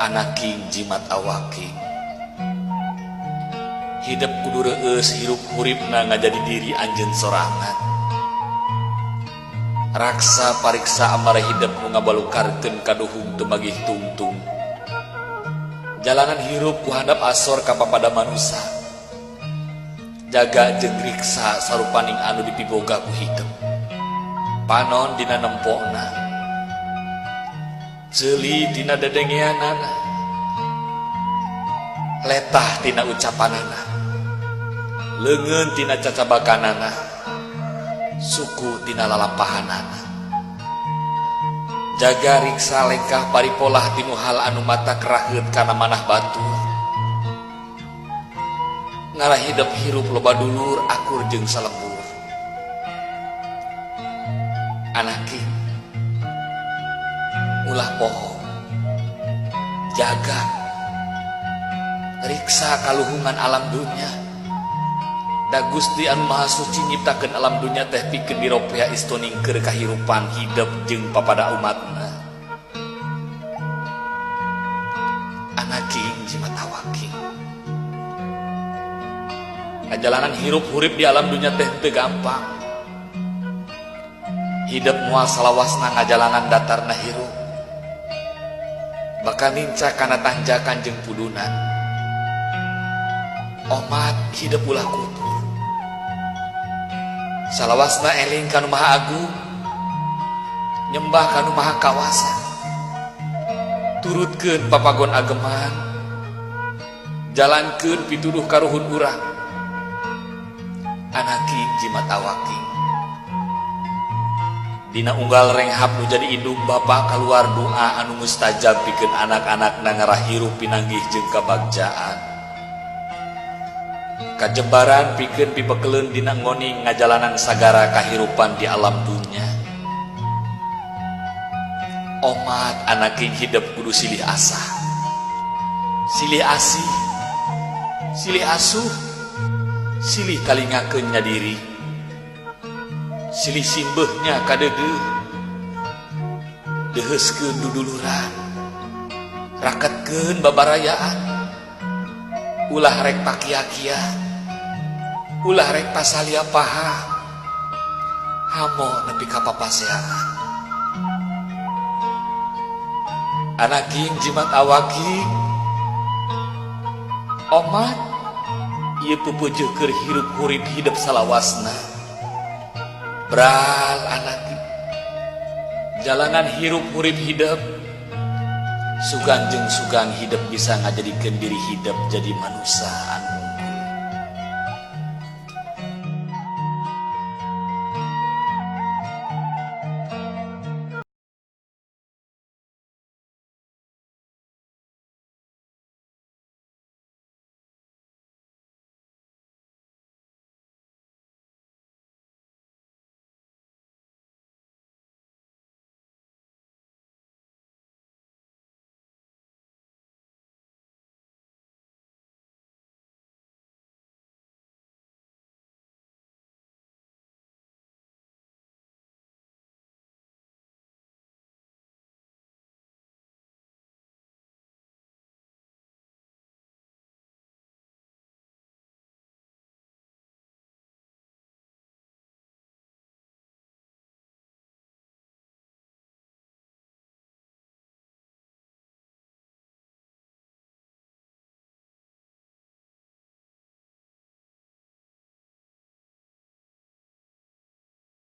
Anaking jimat awaking, hidep kudu reueus hirup huripna ngajadi diri anjeun sorangan. Raksa pariksa amara hidep nu ngabalukarkeun kaduhung teu magih tungtung. Jalanan hirup ku handap asor ka papada manusa. Jaga jeung riksa sarupaning anu dipiboga ku hidep. Panon dina nempona, ceuli dina dedengeanana, letah tina ucapanana, leungeun tina cacabakanana, suku tina lalampahanana. Jaga riksa lengkah paripolah tinu hal anu mata keraheut kana manah batur. Ngarah hidep hirup loba dulur akur jeung salembur. Anaki, ulah poho, jaga riksa kaluhungan alam dunya. Da Gusti anu Maha Suci nyiptakeun alam dunya teh pikeun diropea istoning keur kahirupan hidep jeung papada umatna. Anaking jimat awaking, ngajalanan hirup hurip di alam dunya teh teu gampang. Hidep moal salawasna ngajalanan datarna hirup, bakal nincak kana tanjakan jeung pudunan. Omat hidep ulah kupur, salawasna eling kanu Maha Agung, nyembah kanu Maha Kawasa, turutkeun papagon ageman, jalankeun pituduh karuhun urang. Anaki jimat awaki, dina unggal renghap nu jadi indung bapa kaluar doa anu mustajab pikeun anak-anak ngarah hirup pinanggih jeung kabagjaan. Kajembaran pikeun pibekeleun dina ngoning ngajalanan sagara kahirupan di alam dunya. Omat anaking hidep kudu silih asah, silih asih, silih asuh, silih talingakeun nya diri, silih simbeuhnya kadeudeuh, deuheuskeun duduluran, raketkeun babarayaan. Ulah rek pakia-kia, ulah rek pasalia paha, hamo nepi ka papaseaan. Anaking jimat awaki, omat ieu pupujuh keur hirup hurip hidep salawasna. Bral anaki, jalanan hirup hurip hidep sugan jeung sugan hidep bisa ngajadikeun diri hidep jadi manusia anu